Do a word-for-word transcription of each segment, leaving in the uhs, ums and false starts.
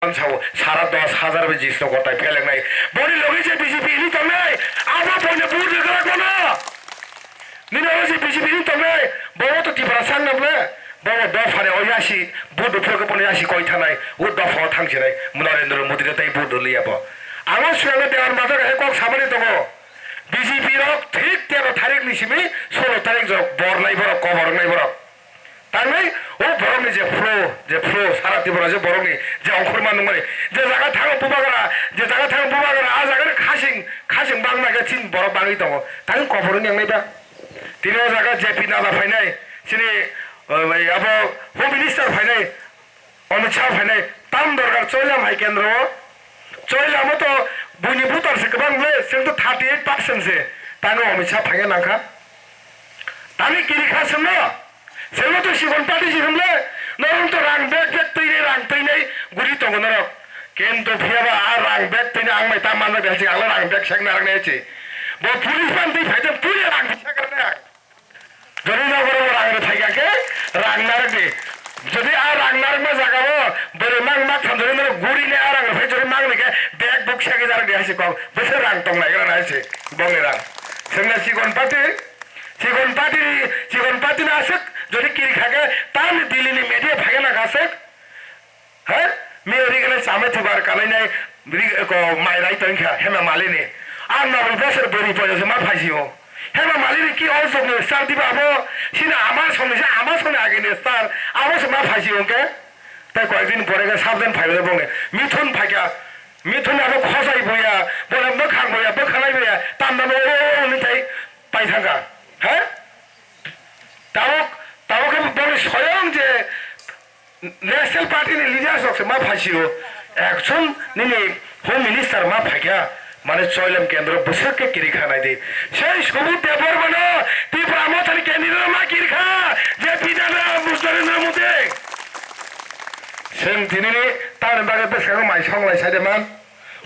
Ang sao sara dos hajar bai jisno kotai phelengnai. Boni logi je B J P ni tongnai, abo boino vote rwgwlak bono. Nini oro je B J P ni tongnai, bobo to Tiprasa wngna ble, bobo dophani o yasi, vote rwphro khe bono yasi koi thanai, o dopha o thangsinai, Narendra Modi no tei vote rwliya bo. Ang o swkangno Dewan Bazar hai kok samani tongo. B J P rok thik tero tarik ni simi solo tarik jorok bornai borok, kobor wngnai borok. Tangwi o borokni je phro, je phro, sara Tripura je borokni je ongkhorma nungmani, je jaga thango Bubagra, je jaga thango Bubagra, a jaga ni khasing, khasing bangma khe chini borok bangwi tongo. Tangwi kobor wngya wngnai ba? Tini o jaga J P Nadda phainai, chini, o, bai, abo Home Minister phainai, Amit Shah phainai, tam dorkar Choilam hai kendro o. Choilam o to buini voter se kwbang le, chwng to thirty eight percent se, tangwi Amit Shah phaina nangkha. Tangwi kiri kha chwngno. Chwngno to sikon party se hwnle, norok to rang bag bag twinai, rang twinai guri tongo norok. Kintu phiyaba a rang bag twinai ang bai ta manjak de hachik, ang le rang bag sak narwknai hachik. Bo police ban twi phai tong, twi rang twi sak rwknai ang. Jodi nokoro rang rwthai ya khe, rang narwk di. Jodi a rang narwkma jaga o bwrwi mang mak than jodi norok guri nai a rang rwthai jodi mang ni khe bag bag sak narwk di hachik kok. Bwswk rang tong nai gra nai hachik, bongni rang. Chwngno sikon party. Chikon party ni, chikon party ni aswk jodi kiri kha khe tamni Delhi ni media phai gana aswk. He? Miya ri gana chamai thubar kanai nai ri ko mai rai tong kha Hema Malini. Ang na ri bosor bori pojo se ma phai si o. Hema Malini ki o sok ni sar diba abo sina ama song ni se ama song ni age ni sar abo se ma phai si o ke. Tai koyek din pore ke sabdan phai bole bong ni. Mithun phai kha. Mithun abo khosai boya, bole bwkhang boya, bwkhanai boya. Tam na o o ni tai pai thang kha. He? Tabuk, tabuk khe boni soyong je National Party ni leaders rok se ma phai si o. Action nini Home Minister ma phai kha, mane Choilam kendro bwswk khe kiri kha nai di. Sei Subodh Debbarma no Tipra Motha ni candidate ma kiri kha, je P W Narendra Modi. Chwng tini ni tamni bagwi bwskango mai song lai sai de man.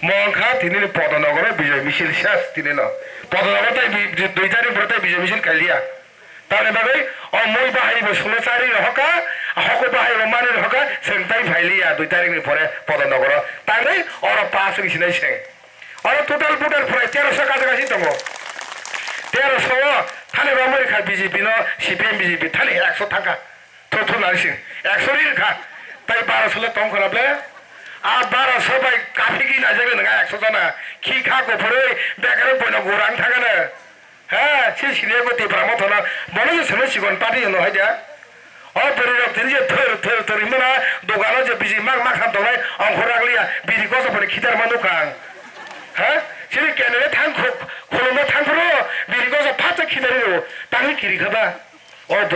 Mo wngkha tini ni Podonogoro Bijoy Misil ses tini no. Podonogoro tai bi-, dui tarik ni pore tai Bijoy Misil khailiya. Tamni bagwi o mui bahai bo sungno chari rohorkha, hoko bahai bo mani rohorkha, chwng tai phailiya dui tarik ni pore Podonogoro. Tangwi oro pass wngwi sinai chwng. Oro total voter phurai teroso kacha kachi tongo. Teroso o thani romwi rwkha B J P no, C P M B J P thani ekso thangkha. Thotho nai sing. Ekso ri kha. Tai baro solo tong khna ble. A baro so bai kaphigwi naijak le nang ekso jona. Khi kha kuphurwi bekar boino gurang thangano. He, si sini ko Tipra Motha no. Bono je sene sikon party no hai da. O bwrwi rok tini je thor thor thor himna dogano je biji mak mak ham tongnai ongkhor ragliya biri koso phone khitar ma nukha ang. He? Sini kenere thang khulumno thang phuru biri koso phatsa khitari ro. Tangwi kiri kha ba. O